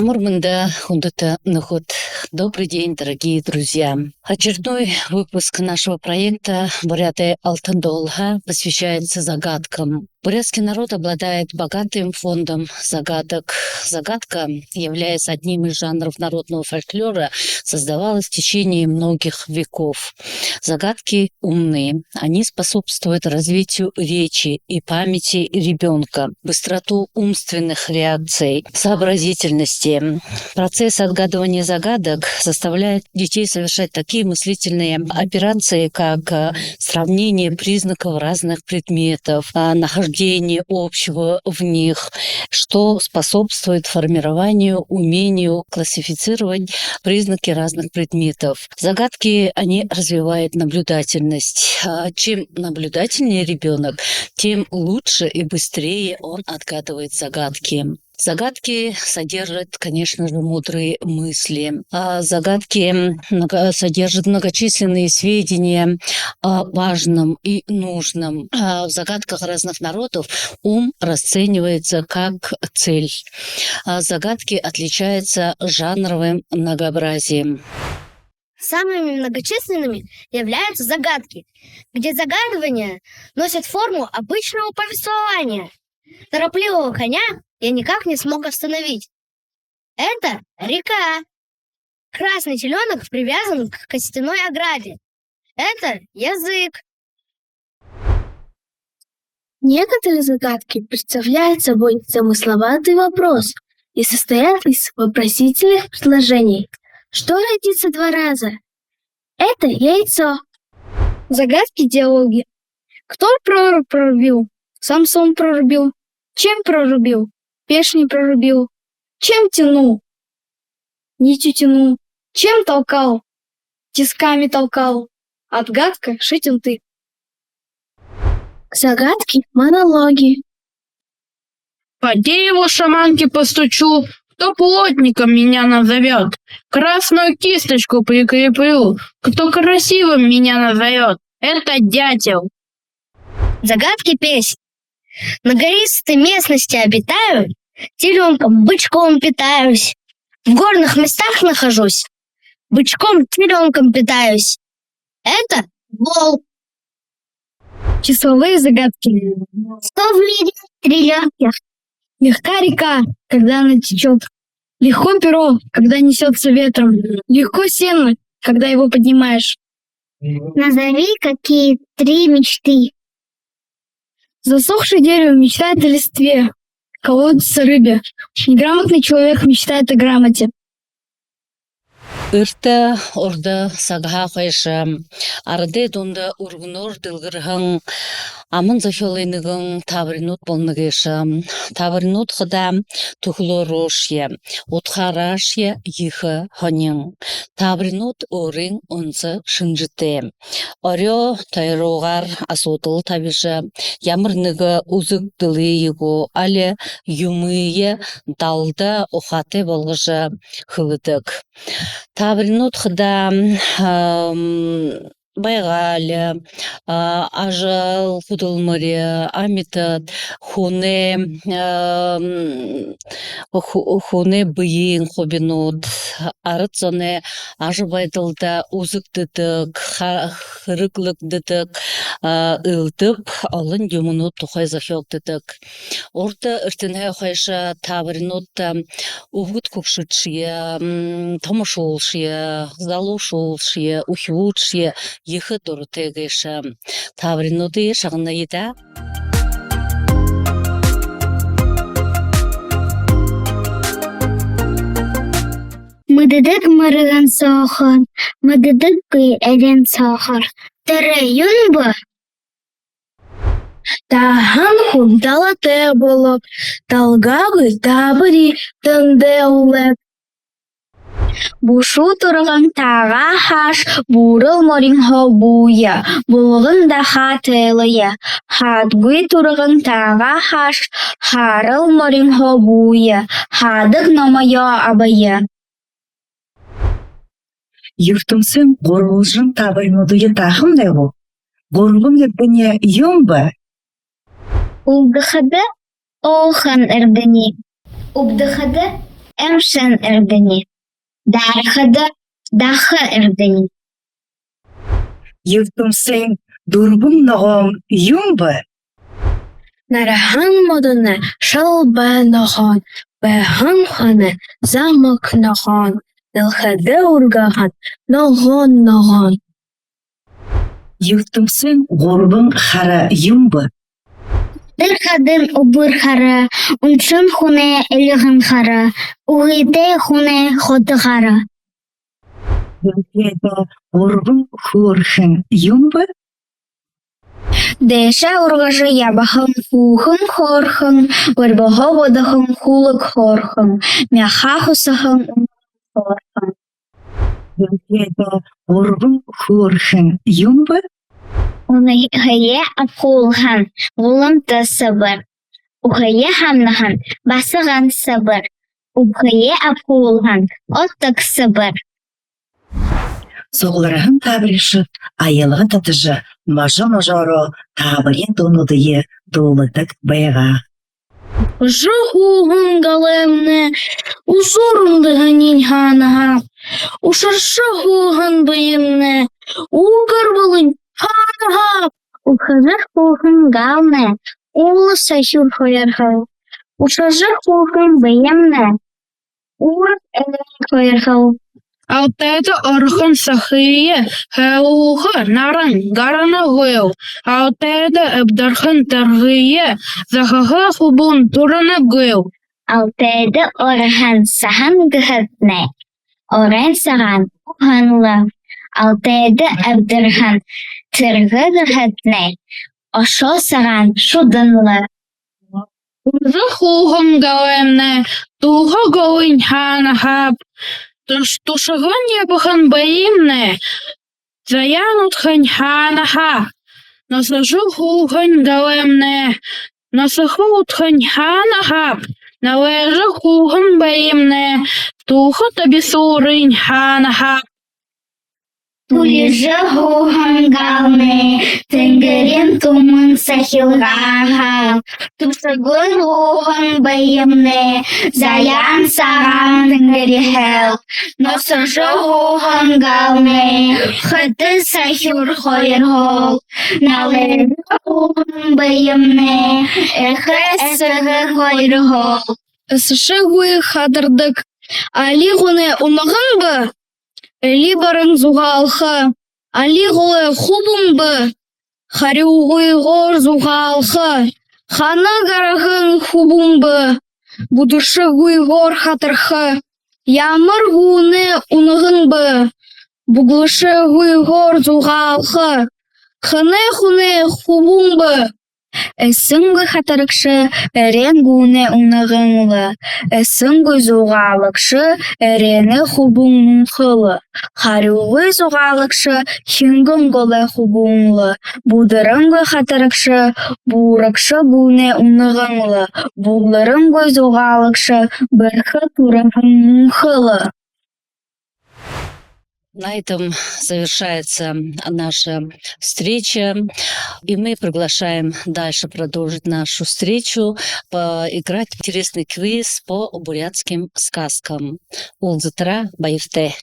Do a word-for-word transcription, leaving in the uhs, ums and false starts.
Амар мэндэ, хүндэтэ нүхэд! Добрый день, дорогие друзья! Очередной выпуск нашего проекта «Буряадай алтан долгиин» посвящается загадкам. Бурятский народ обладает богатым фондом загадок. Загадка, являясь одним из жанров народного фольклора, создавалась в течение многих веков. Загадки умные. Они способствуют развитию речи и памяти ребёнка, быстроту умственных реакций, сообразительности. Процесс отгадывания загадок заставляет детей совершать такие мыслительные операции, как, э, сравнение признаков разных предметов, а, нахождение общего в них, что способствует формированию, умению классифицировать признаки разных предметов. Загадки, они развивают наблюдательность. А, чем наблюдательнее ребёнок, тем лучше и быстрее он отгадывает загадки. Загадки содержат, конечно же, мудрые мысли. А, загадки много-, содержат многочисленные сведения о важном и нужном. А, в загадках разных народов ум расценивается как цель. А, загадки отличаются жанровым многообразием. Самыми многочисленными являются загадки, где загадывание носит форму обычного повествования. Торопливого коня я никак не смог остановить. Это река. Красный телёнок привязан к костяной ограде. Это язык. Некоторые загадки представляют собой замысловатый вопрос и состоят из вопросительных предложений. Что родится два раза? Это яйцо. Загадки, диалоги. Кто прорубь прорубил? Самсон прорубил. Чем прорубил? Пешней прорубил. Чем тянул? Нитью тянул. Чем толкал? Тисками толкал. Отгадка: шить унты. Загадки, монологи. По дереву шаманке постучу, кто плотником меня назовёт. Красную кисточку прикреплю, кто красивым меня назовёт. Это дятел. Загадки, песни. На гористой местности обитаю, телёнком, бычком питаюсь. В горных местах нахожусь, бычком, телёнком питаюсь. Это волк. Числовые загадки. Что в мире три лёгких? Легка река, когда она течёт. Легко перо, когда несётся ветром. Легко сено, когда его поднимаешь. Назови, какие три мечты. Засохшее дерево мечтает о листве, колодец о рыбе. Неграмотный человек мечтает о грамоте. Эртэ урда сагһаа хойшо арадай дунда үргэнөөр дэлгэрһэн аман зохёолой нэгэн таабаринууд болоно гээшэ. Таабаринууд хадаа түхэлөөрөөшье, удхаараашье ехэ һонин. Таабаринууд өөрын онсо шэнжэтэй. Орёо тойруугаар асуудал табижа, ямар нэгэ үзэг дэлые гү, али юумые далда ухаатай болгожо хэлэдэг. Таабаринууд хадаа, ам, байгаали, а, ажал хүдэлмэри, амитад, хүнэй, ам, хү-, хүнэй бэеын хубинууд, арад зоной ажабайдалда үзэгдэдэг, ха-, хэрэглэгдэдэг, а, элдэб олон юумэнүүд тухай зохёогдодог. Урда эртэнһээ хойшо таабаринууд үбгэд хүгшэдшье, м, томошуулшье, залуушуулшье, үхибүүдшье ехэ дуратай гээшэ. Таабаринуудые шагная даа. Мэдэдэг мэргэн соохор, мэдэдэггүй эрин соохор. Тэрэ юун бэ? Таһан хүн далатай болоо, далгаагүй таабари тэндэ үлөө. Бушуу турган таагаа хааш, буурал моринһоо бууя, булган дахаа тайлая. Хаадгүй турган таагаа хааш, хаарал моринһоо бууя, хаадаг номоёо абая. Юртэмсын гурбалжан таабаринуудые таахамнай гү? Гурбан эрдэни юун бэ? Үлдэхэдэ уухан эрдэни. Үбдэхэдэ эмшэн эрдэни. Даарахада даха эрдэни. Юртэмсын дүрбэн ногоон юм бэ? Нараһан модоной шалбай ногоон, байһан хонын замаг ногоон, дэлхэйдэ үргэһэн ногоон ногоон. Юртэмсын гурбан хара юм бэ? Үдэр хадын үбэр хара, үншэн хүнэй эльгэн хара, үгытэй хүнэй ходо хара. Дэлхэйдэ гурбан хөөрхэн юм бэ? Дээшээ ургажа ябаһан хүүхэн хөөрхэн, гэрбэһээ бодоһон хүлэг хөөрхэн, мяха хусаһан үнэн хөөрхэн. Дэлхэйдэ гурбан хөөрхэн юм бэ? Үнэһөө абхуулһан гуламта сэбэр, үһөө хамнаһан басаган сэбэр, үбһөө абхуулһан отог сэбэр. Суглараһан таабаришад аялга татажа, можо можоороо таабариин дуунуудые дууладаг байгаа. Ушаржа һууһан галаймнай, ушар үндэһэниинь хаанаһааб? Ушаржа һууһан бэемнай, үгэр болонь хаанаһааб? Ухажа һууһан галнай, уула сахюур хоёрһоо. Ушаржа һууһан бэемнай, уула элеэн хоёрһоо. Алтайда ороһон сахые һайлуулха наран гарана гүйл? Алтайда абдарһан тэргые заһаха хүбүүн түрэнэ гүйл? Алтайда ороһон саһан гэһэтнай, оройн сагаан уһан лэ. Алтайда абдарһан тэргэ гэһэтнай, ошоо сагаан шүдэн лэ. Ушаржа һууһан галаймнай, туһа голынь хаанаһааб? Туш-, тушаһан ябаһан бэемнай, заяан удхань хаанаһааб? Носожо һууһан галаймнай, носохо удхань хаанаһааб? Налайжа һууһан бэемнай, туһа табисуурынь хаанаһааб? Түлижэ һууһан галнай, тэнгэриин түмэн сахилгааһааб. Тушагүй һууһан бэемнай, заяан сагаан тэнгэриһээл. Носожо һууһан галнай, хэтэ сахюур хоёрһоол. Налайжа һууһан бэемнай, эхэ эсэгэ хоёрһоол. Эсэшэгүй хатардаг али гүнэй унаган бэ? Али баран зугаалха, али голой хүбүүн бэ? Харюугүйгөөр зугаалха, хана гараһан хүбүүн бэ? Бүдэршэгүйгөөр хатарха, ямар гүнэй унаган бэ? Бүглэшэгүйгөөр зугаалха, хэнэй хүнэй хүбүүн бэ? Эсэнгүй хатарагша эреэн гүнэй унаган лэ. Эсэнгүй зугаалагша эреэнэй хүбүүн мүнхэ лэ. Харюугүй зугаалагша хингэн голой хүбүүн лэ. Бүдэрэнгүй хатарагша буурагша гүнэй унаган лэ. Бүглэрэнгүй зугаалагша бэрхэ түрэһэн мүнхэ лэ. На этом завершается наша встреча, и мы приглашаем дальше продолжить нашу встречу, поиграть в интересный квиз по бурятским сказкам. Уулзатараа баяртай.